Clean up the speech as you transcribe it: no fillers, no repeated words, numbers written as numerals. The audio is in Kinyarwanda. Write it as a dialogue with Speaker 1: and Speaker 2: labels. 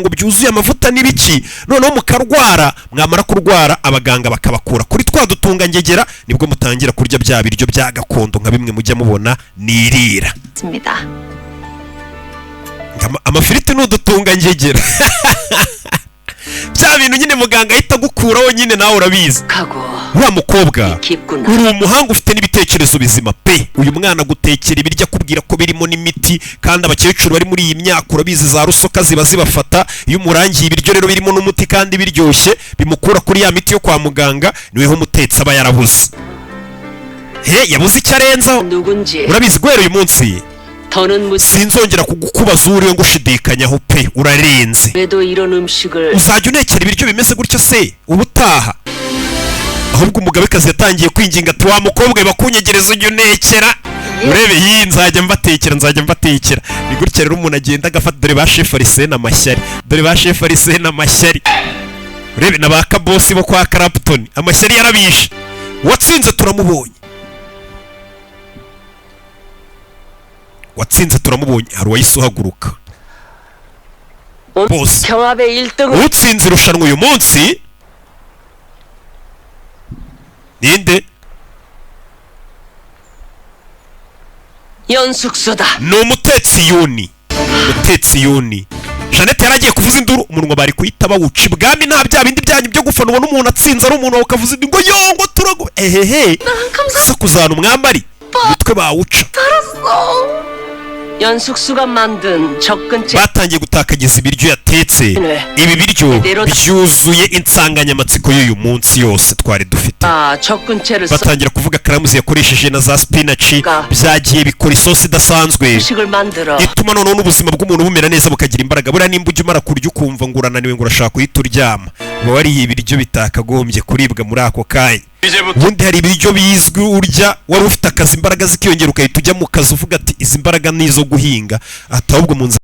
Speaker 1: Ngo byuzuye amavuta n'ibiki, noneho mukarwara. Mwamara kurwara, abaganga bakabakura kuri twa dutungangegera, nibwo mutangira kurya bya biryo bya gakondo nka bimwe mujya mubona nirira.
Speaker 2: 습니다.
Speaker 1: Amafiriti ni udutungangegera, bya bintu nyine muganga ahita agukuraho nyine, nawe urabizi.
Speaker 3: 하고
Speaker 1: Uriya mukobwa,
Speaker 3: 깊구나.
Speaker 1: Uri umuhanga, ufite n'ibitekerezo bizima pe. Uyu mwana gutekera ibiryo akubwira ko birimo n'imiti, kandi abakecuru bari muri iyi myaka urabizi za rusoka ziba zibafata. Iyo umurangiye ibiryo rero birimo n'umuti kandi biryoshye, bimukura kuri ya miti yo kwa muganga. Niweho umutetsi aba yarabuze he, yabuze icyo arenzaho.
Speaker 3: 누군지
Speaker 1: Urabizi, guhera uyu munsi
Speaker 3: 더는 묻지
Speaker 1: sinzongera kukubaza uriwe ngushidikanyaho pe, urarenze.
Speaker 3: 왜도 이런 음식을
Speaker 1: Uzajya unekera ibiryo bimeze gutyo se ubutaha? Ahubwo umugabekazi yatangiye kwinginga ati: "Wa mukobwa we, bakunyegereza ujya unekera urebe iyi, nzajya mbatekera, nzajya mbatekera." Ni gutya rero umuntu agenda agafata. Dore ba chef Arisene amashyari, dore ba chef Arisene amashyari, urebe na ba kabosi bo kwa Clapton amashyari yarabishe. Watsinze turamubonye, watsinze turamubonye. Hari uwahise uhaguruka bose.
Speaker 3: 경합의 1등은
Speaker 1: Utsinze irushanwa uyu munsi ninde?
Speaker 3: 연숙수다.
Speaker 1: Ni umutetsi Yuni, umutetsi Yuni. Jeannette yari agiye kuvuza induru, umunwa bari kuhita bawuca. Ibwami nta bya bindi byanyu byo gufana, ubona umuntu atsinze ari umuntu wawe ukavuza indi ngo yongo turago ehehe, sakuzana umwambari umutwe bawuca.
Speaker 3: 연숙수가 만든 접근체
Speaker 1: Batangiye gutakagiza ibiryo yatetse. Ibi biryo byuzuye insanganyamatsiko y'uyu munsi yose twari dufite.
Speaker 3: 아, 접근체를 써
Speaker 1: Batangira kuvuga karamuzi yakoresheje na za spinach, byagiye bikora isosi idasanzwe
Speaker 3: 음식을 만들어
Speaker 1: ituma noneho n'ubuzima bw'umuntu bumera neza, bukagira imbaraga. Buriya nimba ujya umara kurya ukumva ngo urananiwe, ngo urashaka guhita uryama, uba wariye ibiryo bitakagombye kuribwa muri ako kanya. Ubundi hari ibiryo bizwi urya wari ufite akazi, imbaraga zikiyongera, ugahita ujya mu kazi uvuga ati: "Izi mbaraga ni izo guhinga," ati ahubwo mu nzira.